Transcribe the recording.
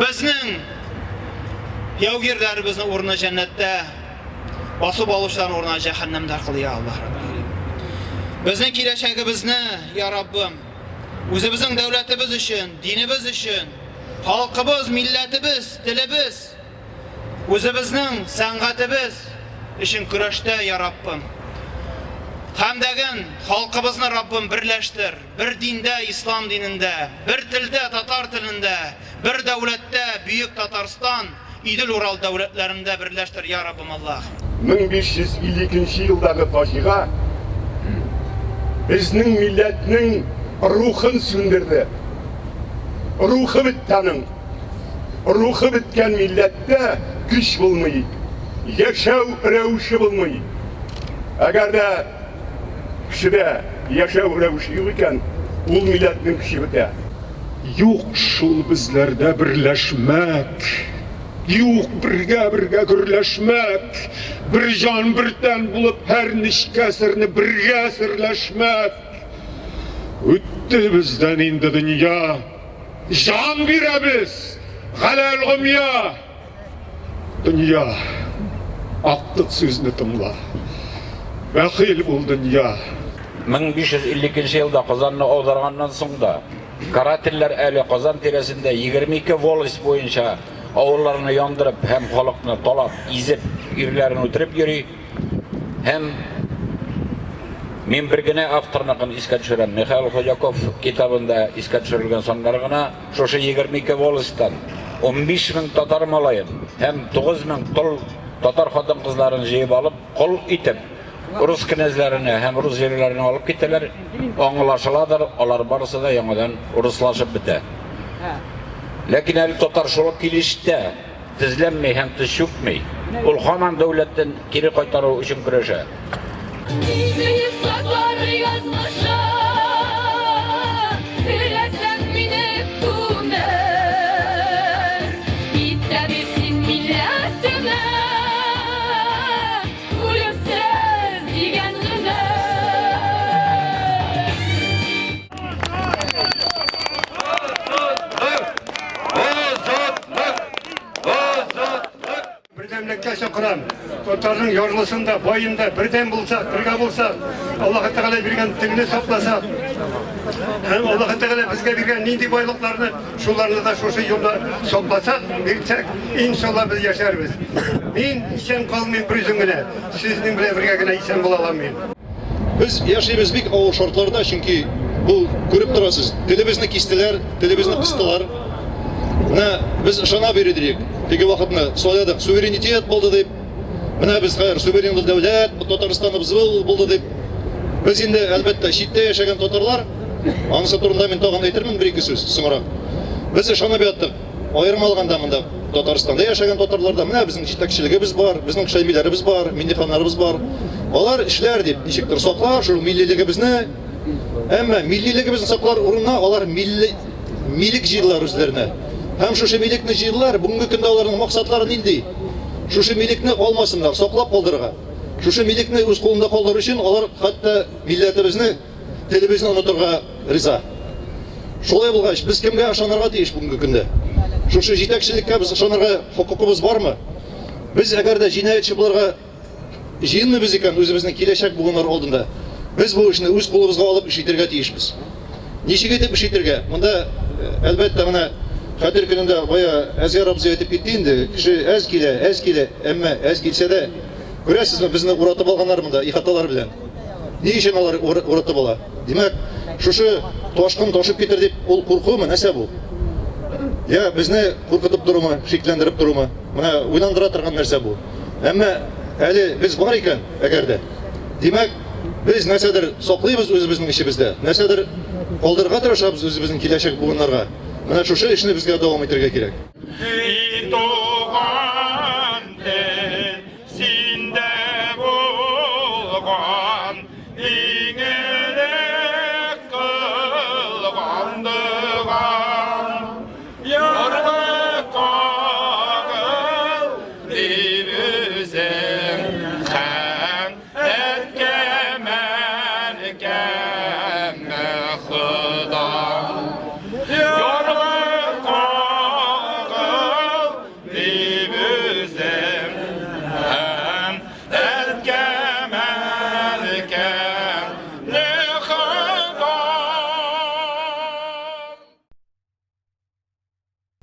Безнең яугирләребезнең урыны җәннәттә, басып алучыларның урыны җәһәннәмдә кыл, я Аллаһ Раббым. Безнең киләчәгебезне, я Раббым, үзебезнең дәүләтебез өчен, динебез өчен, халкыбыз, милләтебез, телебез, үзебезнең сәнгатебез өчен көрәштә, я Раббым. Һәм дәген халкыбызны, Раббым, берләштер. Бер диндә, ислам динендә, бер телдә, татар телендә, бер дәүләттә, бөек Татарстан, Идел-Урал дәүләтләрендә берләштер, я Раббым Аллаһ. 1552 елдагы фаҗига безнең милләтнең рухын сүндерде. Рухы бетте аның. Рухы беткән милләттә көч булмый, яшәү рәвеше булмый. Әгәр дә кешедә яшәү рәвеше юк икән, ул милләтнең көче бетә. Юк шул безләрдә берләшмәк, Юк бергә-бергә гөрләшмәк, Бер җан, бер тән булып һәр нечкә серне бергә серләшмәк. Үтте бездән инде дөнья, Җан бирәбез, галәл гомья. Дөнья, актык сүзне тыңла. Бәхил бул, дөнья. 1552 елда Казанны аударганнан соң да, карательләр әле Казан тирәсендә 22 волость буенча авылларны яндырып һәм халыкны талап, изеп, ирләрен үтереп йөри. Һәм мин бер генә авторныкын искә төшерәм. Михаил Худяков китабында искә төшерелгән саннар гына. Шушы 22 волостьтан 15 мең татар малаен һәм 9 мең тол татар хатын-кызларын җыеп алып, кол итеп, рус кенәзләренә һәм рус җирләренә алып китәләр. Аңлашыладыр, алар барысы да яңадан руслашып бетә. Ләкин әле татар шул килеш тә тезләнми һәм тез чүкми. Ул һаман дәүләттән кире кайтару өчен көрәшә. Бөек татар язмышы, Теләсәң мине күмер, Итә бир син милләтемә Үлемсез дигән гомер. Бердәмлеккә чакырам. Татарның ярлысын да, баен да бердәм булсак, бергә булсак, Аллаһы Тәгалә биргән телне сакласак, һәм Аллаһы Тәгалә безгә биргән нинди байлыкларны, шуларны да шушы юлда сакласак, бирсәк, иншалла без яшәрбез. Мин исән калмыйм бер үзем генә, сезнең белән бергә генә исән була алам мин. Без яшибез бик авыр шартларда, чөнки бу күреп торасыз, телебезне кистеләр, телебезне кыстылар. Менә без ышана бирдек. Теге вакытны сайладык, суверенитет булды дип. Менә без хәзер суверенлы дәүләт, Татарстаныбыз булды дип. Без инде, әлбәттә, читтә яшәгән татарлар, анысы турында мин тагын әйтермен бер-ике сүз соңрак. Без ышанып яттык. Аерым алганда монда Татарстанда яшәгән татарларда менә безнең җитәкчелегебез бар, безнең Шәймиләребез бар, Миңнеханнарыбыз бар. Алар эшләр дип, ничектер саклар шул миллилегебезне. Әмма миллилегебезне саклар урынына алар милли милек җыйдылар үзләренә. Һәм шушы милекне җыйдылар, бүгенге көндә аларның максатлары нинди? Шушы милекне алмасыннар, саклап калдырырга. Шушы милекне үз кулында калдыру өчен алар хәтта милләтебезне, телебезне онытырга риза. Шулай булгач, без кемгә ышанырга тиеш бүгенге көндә? Шушы җитәкчелеккә без ышанырга хокукыбыз бармы? Без әгәр дә җинаятьче булырга җыенмыйбыз икән үзебезнең киләчәк буыннар алдында, без бу эшне үз кулыбызга алып эш итәргә тиешбез. Ничек итеп эш итәргә? Монда, әлбәттә, менә Хәтер көнендә бая Әзгәр абзый әйтеп китте инде, кеше әз килә, әз килә, әмма әз килсә дә, күрәсезме, безне уратып алганнар монда ихаталар белән. Ни өчен алар уратып ала? Димәк, шушы ташкын ташып китер дип, ул куркумы, нәрсә бу? Я безне куркытып торумы, шикләндереп торумы? Менә уйландыра торган нәрсә бу. Әмма әле без бар икән, әгәр дә, димәк, без нәрсәдер саклыйбыз үзебезнең эчебездә, нәрсәдер калдырырга тырышабыз үзебезнең киләчәк буыннарга. Менә шушы эшне безгә дәвам итәргә кирәк. И туган тел, синдә булган иң элек кылган догам. Ярга кагыл дип үзең һәм әткәм, әнкәм, Ходам. Ярга кагыл. Икән.